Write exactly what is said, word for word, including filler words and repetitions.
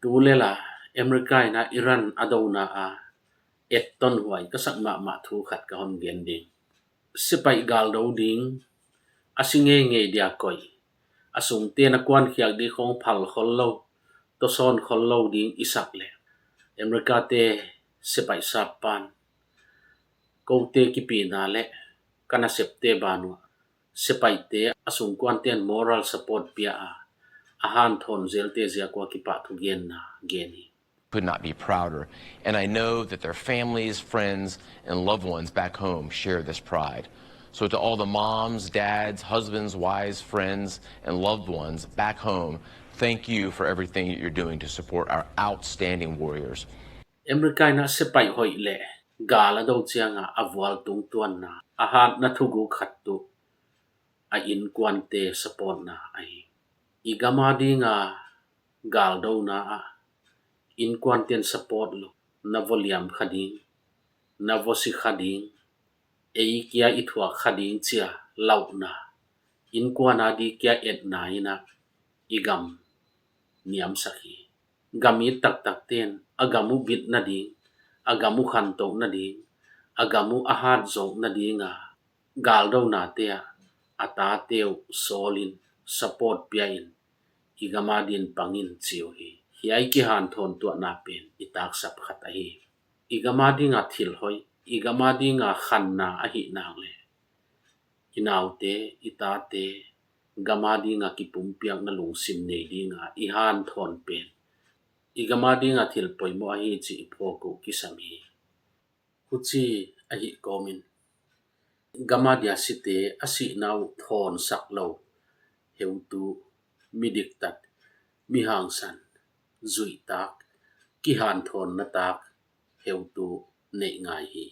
Tulel a, America in a Iran a douna a ettonhuai ka sak mahmah thu khat ka hon gen ding. Sepaih galdou ding, a si ngeingei dia koih, a sungte'n a kuankhiak di khong phal khollou, tosawn khollou ding i sak leh, America te sepaih sap pan koute kipina leh ka nasepte ban uah sepaihte a sungkuante'n moral support pia a, a hanthawn zelte ziak ua kipahthugenna gen hi. Could not be prouder. And I know that their families, friends, and loved ones back home share this pride. So to all the moms, dads, husbands, wives, friends, and loved ones back home, thank you for everything that you're doing to support our outstanding warriors. America in a sepaih hoih leh gal a dou chiang a a vual tungtuanna, a hatna thuguk khat tuh a inkuante supportna ahi. I gam a ding a galdouna ah inkuante'n support lou, na vo liam kha ding, na vo si kha ding, ei kia i thuak kha ding chi a lauhna, inkuan a di kia etna in a i gam niamsak hi. Gam it taktakte'n a gam uh bitna ding, a gam uh khantouhna ding, a gam uh a hatzouhna ding a galdounate ah a tate uh sawl in, support pia in, i gam a din pang in chi uhi. Hiai kihanthawn tuahna pen i taksap khat ahi. I gam a ding a thil hoih, i gam a ding a khanna ahih nak leh, i naute, i tate gam a ding a kipumpiakna lungsim nei ding a i hanthawn pen i gam a ding a thil poimoh ahi chih i phawk uh kisam hi. Huchi ahih kawm in, gam a dia site a sihna uh thawnsak lou heutu, midiktat, mihangsan, zuihtak, kihanthawnna tak heutu neih ngai hi.